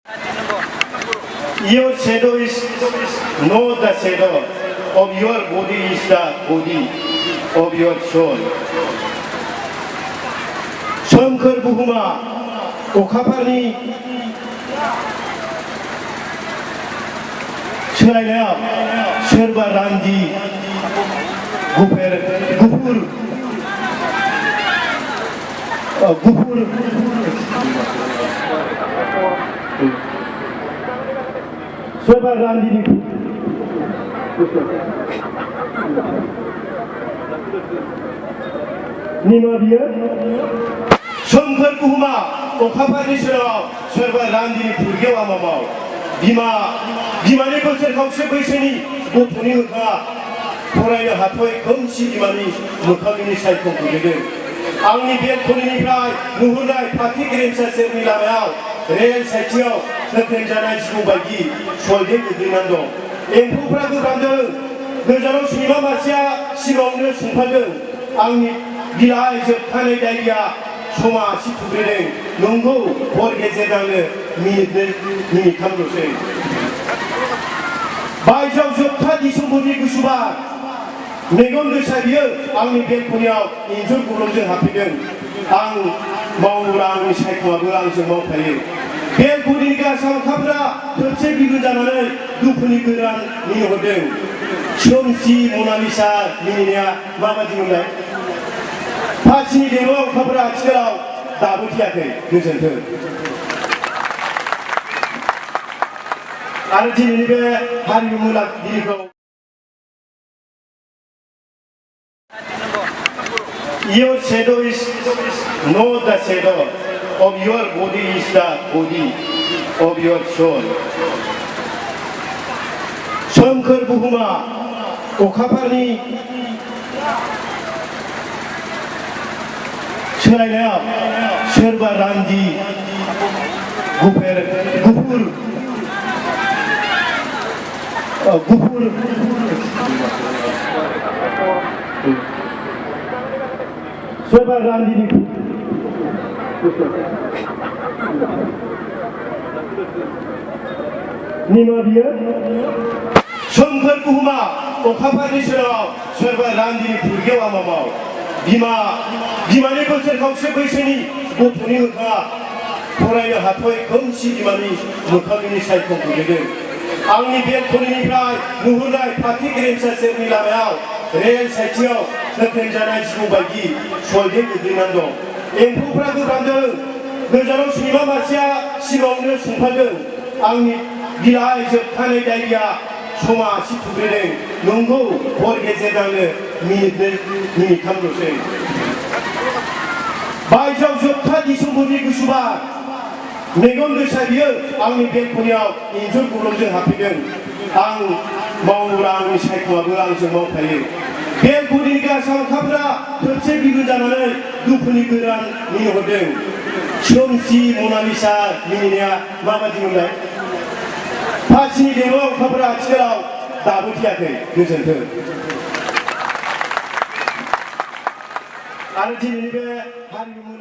Your shadow is not the shadow of your body is the body of your soul. सोमखोर बुहुमा अखाफोरनि सोलायनायाव सोरबा रान्दि गुफुर सोरबा रान्दिनि निमा बियो सोमखोर बुहुमा अखाफोरनि सोराव सोरबा रान्दिनि फुरगेव आमामाव बिमानि बोसोर खावसे बैसोनि गथ'नि मोखाङा फरायनो हाथ'यै खोमसि बिमानि मोखांनि सायखौ गोलैदों। आंनि बेलकनिनिफ्राय नुहुरनाय फाथि गेरेमसा सेरनि लामायाव रेल साइथिङाव होख्रेमजानाय जिबौ बायदि सलदें गोग्लैनानै दं। एम्फौफ्रा गोब्रामदों। गोजानाव सैमा मासेया सिगाङावनो सुंफादों। आंनि बिलाइ जोबथानाय डायरिया समा आसि थुग्रोदों। नंगौ हर गेजेरावनो मिनिथामल'सै। बायजोआव जोबथा डिसेम्बरनि गुसु बार मेगन गोसा बियो आंनि बेलकनियाव इन्जुर गरंजों हाबफैदों। आं मावोब्ला आंनि सायख'आबो आंजों मावफायो। बेलकनिनि गासा अखाफोरा थोबसे बिगुर जानानै दुखुनि गोरान मिनिहरदों। सोमसि मनालिसा मिनिनाया माबादिमोनलाय? फासिनि देवआव अखाफोरा आथिखालाव दाबो थैयाखै। गोजोन्थों। आरो दिनैनि बे हारिमु मोनाबिलिखौ Your shadow is not the shadow of your body is the body of your soul. सोमखोर बुहुमा अखाफोरनि सोलायनायाव सोरबा रान्दि गुफुर सोरबा रान्दिनि निमा बियो सोमखोर बुहुमा अखाफोरनि सोराव सोरबा रान्दिनि फुरगेव आमामाव बिमानि बोसोर खावसे बैसोनि गथ'नि मोखाङा फरायनो हाथ'यै खोमसि बिमानि मोखांनि सायखौ गोलैदों। आंनि बेलकनिनिफ्राय नुहुरनाय फाथि गेरेमसा सेरनि लामायाव रेल साइथिङाव होख्रेमजानाय जिबौ बायदि सलदें गोग्लैनानै दं। एम्फौफ्रा गोब्रामदों। गोजानाव सैमा मासेया सिगाङावनो सुंफादों। आंनि बिलाइ जोबथानाय डायरिया समा आसि थुग्रोदों। नंगौ हर गेजेरावनो मिनिथामल'सै। बायजोआव जोबथा डिसेम्बरनि गुसु बार मेगन गोसा बियो आंनि बेलकनियाव इन्जुर गरंजों हाबफैदों। आं मावोब्ला आंनि सायख'आबो आंजों मावफायो। बेलकनिनि गासा अखाफोरा थोबसे बिगुर जानानै दुखुनि गोरान मिनिहरदों। सोमसि मनालिसा मिनिनाया माबादिमोनलाय? फासिनि देवआव अखाफोरा आथिखालाव दाबो थैयाखै। गोजोन्थों। आरो दिनैनि बे हारिमु